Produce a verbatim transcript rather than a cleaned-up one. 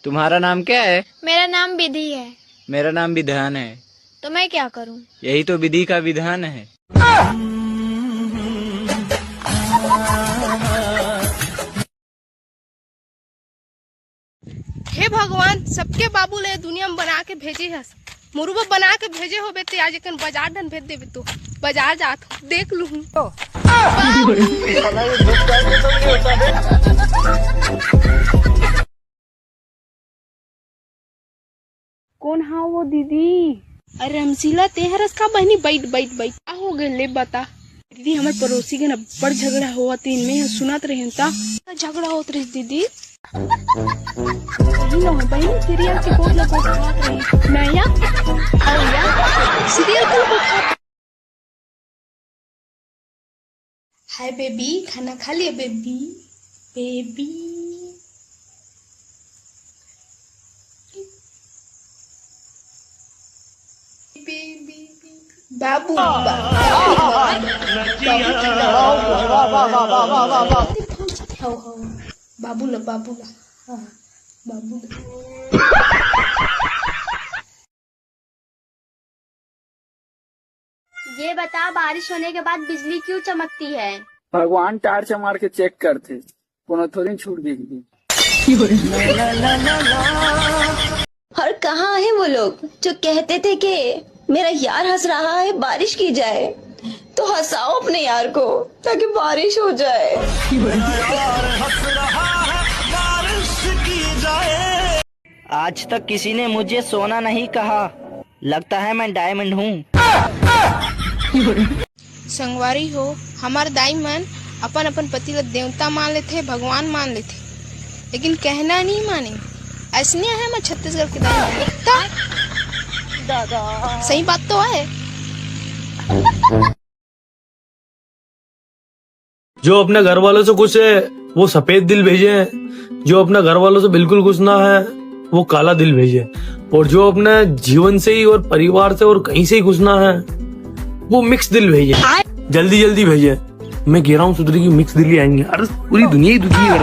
तुम्हारा नाम क्या है? मेरा नाम विधि है। मेरा नाम विधान है। तो मैं क्या करूं? यही तो विधि का विधान है। हे भगवान, सबके बाबू ले दुनिया में बना के भेजे हस, मोरू बर बना के भेजे होबे ते आज एकन बाजार डन भेज देबे तो बाजार जात हूँ, देख लूँ। कौन हा वो दीदी? अरे रमशीला, ते हरस का बहिनी? बैठ, बैठ, बैठ। का हो गए ले बता। दीदी, हमर पड़ोसी के ना बड़ झगड़ा होवत रहिस, मैं ह सुनत रहेन ता। का झगड़ा होत रहिस दीदी? सही ना हो बहिनी, सीरियल के बोल ला बोल बात रही। मैं या, अरे या, सीरियल के बोल बात। हाय बेबी, खाना खा लिया बेबी? बेबी, बेबी, बाबू, बाबू, बाबू, बाबू, बाबू, बाबू, बाबू, बाबू, बाबू ला, बाबू ला, हाँ, बाबू ला। ये बता, बारिश होने के बाद बिजली क्यों चमकती है? भगवान टार्च मार के चेक करते, कोनो थोड़ी छूट देगी। और कहाँ हैं वो लोग जो कहते थे कि मेरा यार हंस रहा है, बारिश की जाए? तो हंसाओ अपने यार को, ताकि बारिश हो जाए। आज तक किसी ने मुझे सोना नहीं कहा, लगता है मैं डायमंड हूँ। संगवारी हो, हमर दाई मन अपन अपन पति ल देवता मान लेथे, भगवान मान लेथे, लेकिन कहना नहीं माने। ऐसने है मैं छत्तीसगढ़ के दाई मन। त सही बात तो है। जो अपने घर वालों से खुश है, वो सफेद दिल भेजे। जो अपने घर वालों से बिल्कुल खुश ना है, वो काला दिल भेजे। और जो अपने जीवन से ही और परिवार से और कहीं से ही खुश ना है, वो मिक्स दिल भेजे। जल्दी जल्दी भेजे। मैं कह रहा हूँ सुधरी की मिक्स दिल ही आएंगे। अरे पूरी दुनिया ही दुखी है।